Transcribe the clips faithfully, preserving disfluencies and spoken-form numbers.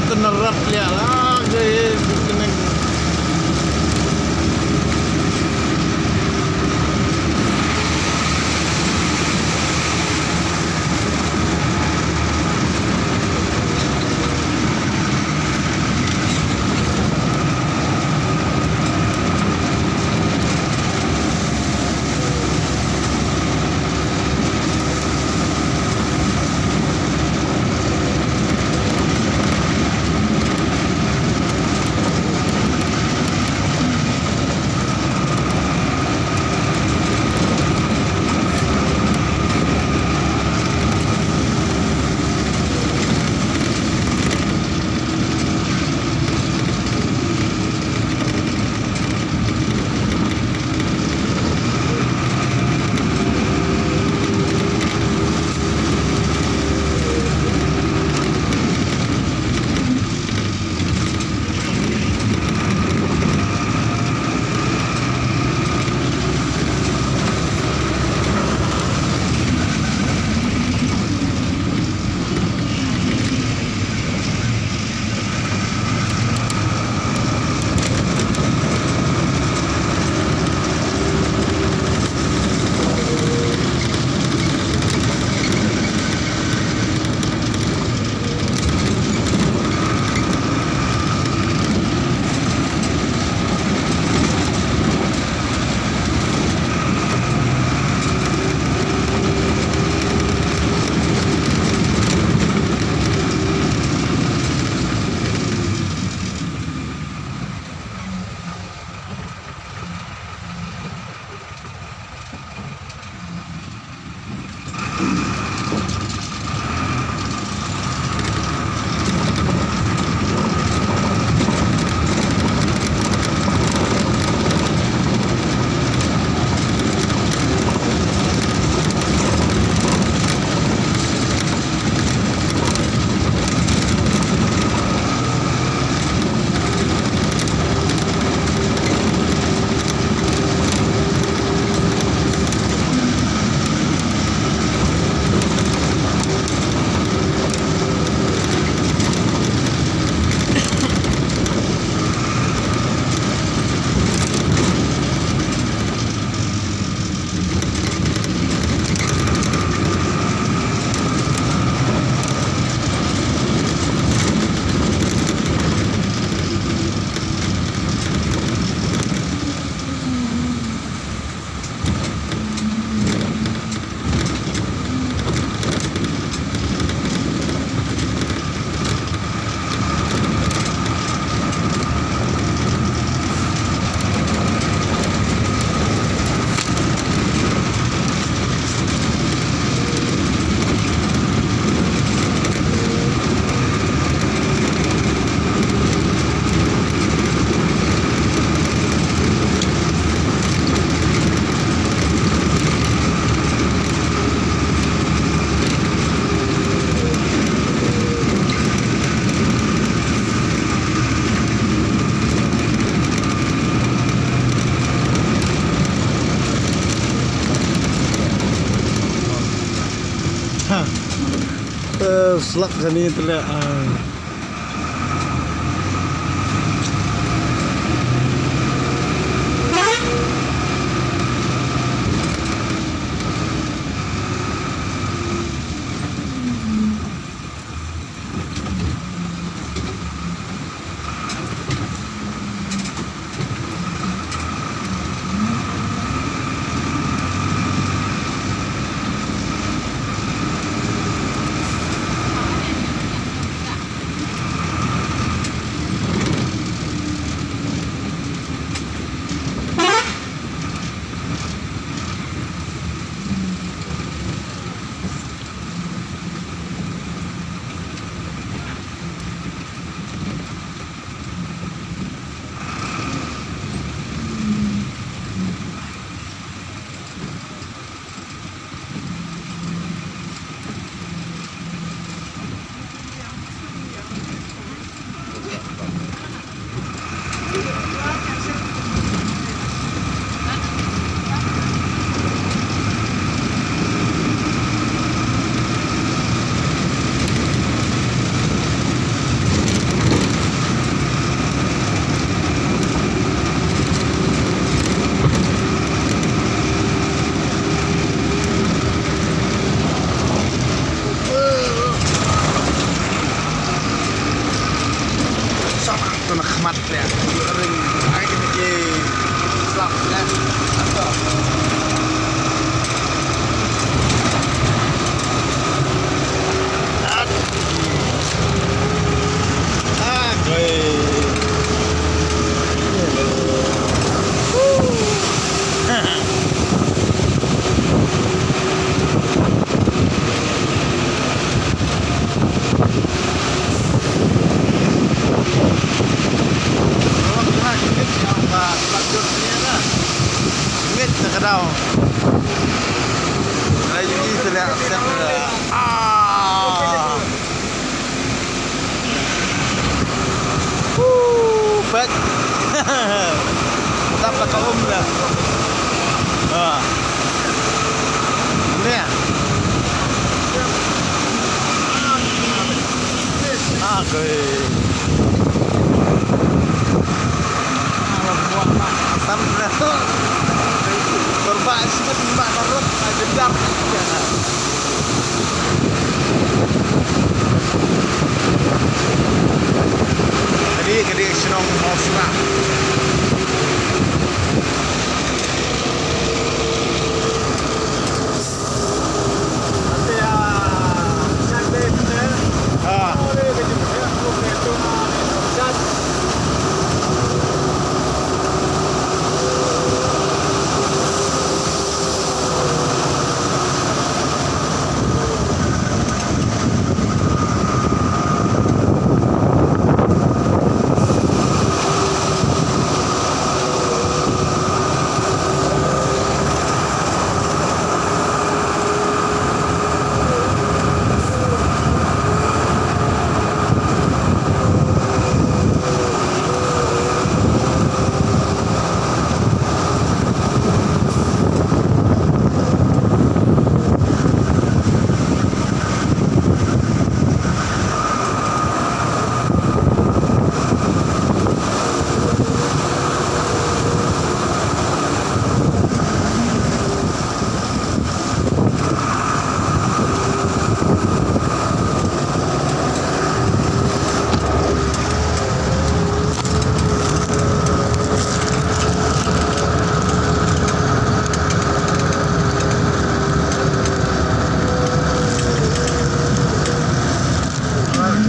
Tynrap liah la, ke, ke, ke, Ha. Eh, slap sini tu lah. Ah. To na khmat leh. Ring ai kine ki slap leh. Ato. At. Ah, great. Mit na ka daw. Ai, ïohi te leh, siap te leh. Ah. Woo, pek. Tap la ka um da. Ah. Ni. Ah, koi. Sam na tu. Korban sikit mbak tarap, ai, dendam. Kadi, kadi, shnong Mawsynrah.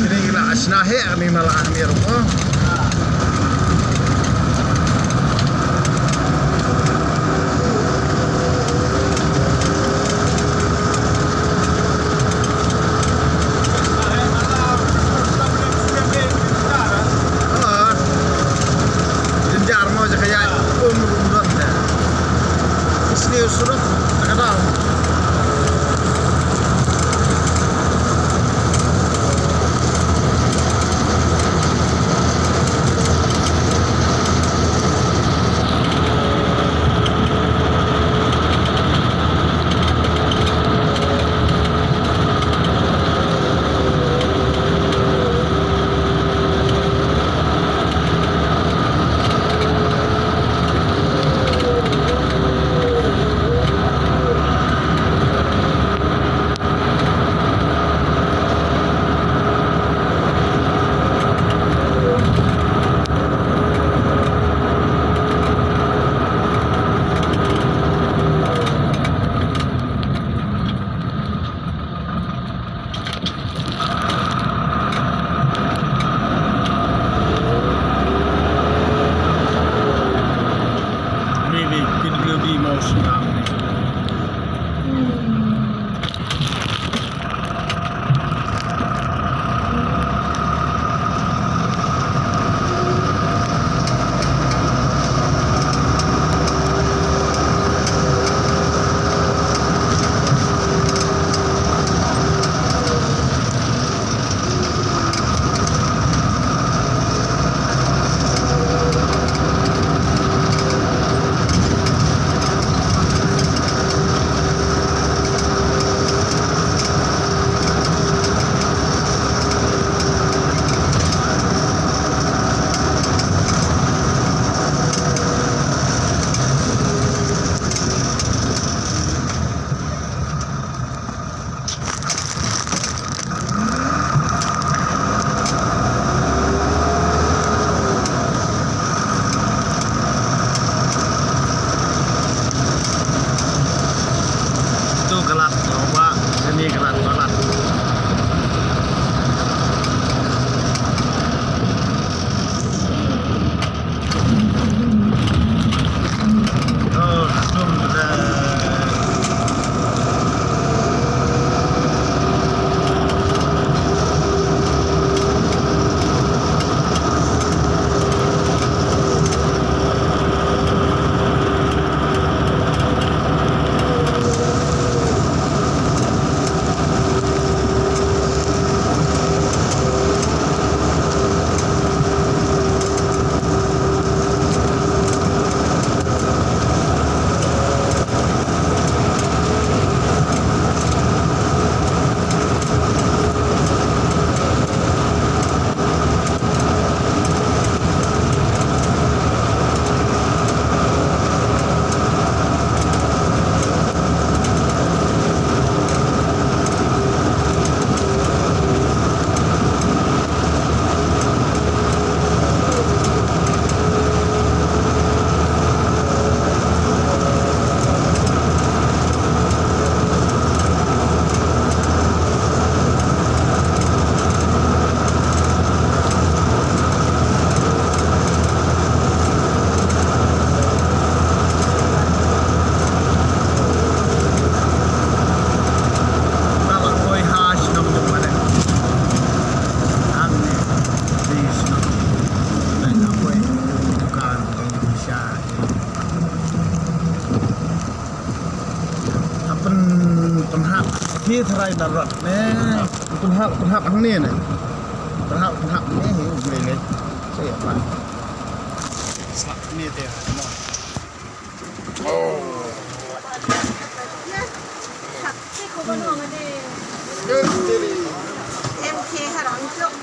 Kini la asna he kini mala amir ko. Jynjar mo ja ka ïaid um rum don da. Sniew surok na ka daw. Tharai na rat ne. Kun hap, kun hap hangne ne. Kun hap, kun hap ne. He, gre ne. Saya pa. Slap ne te. Oh. Sakchi ko bano ngade. Yes, Delhi. M K harang chok.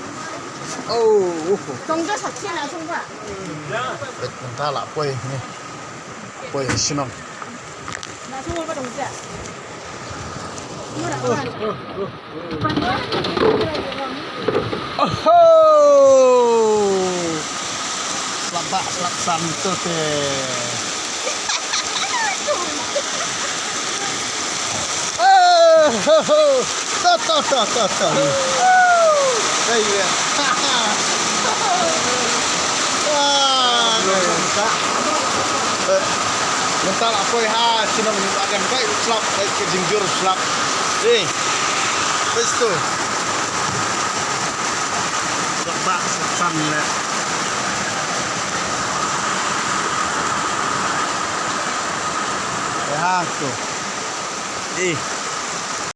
Oh. Tongjo sakchi na sungba. Mynta la poi ne. Poi shnong. Na sungba tongjo. Mura. Oho! Slap bak, slap san tu te. Oho! To, to, to, to, to. Hey, yeah. Ah, mynta. Eh, mynta la poi ha, shnong ni ba kan kai slap, kai ke jingjur slap. Eh. Lepas tu. Slap bak, slap san le. Ya, tu. Eh.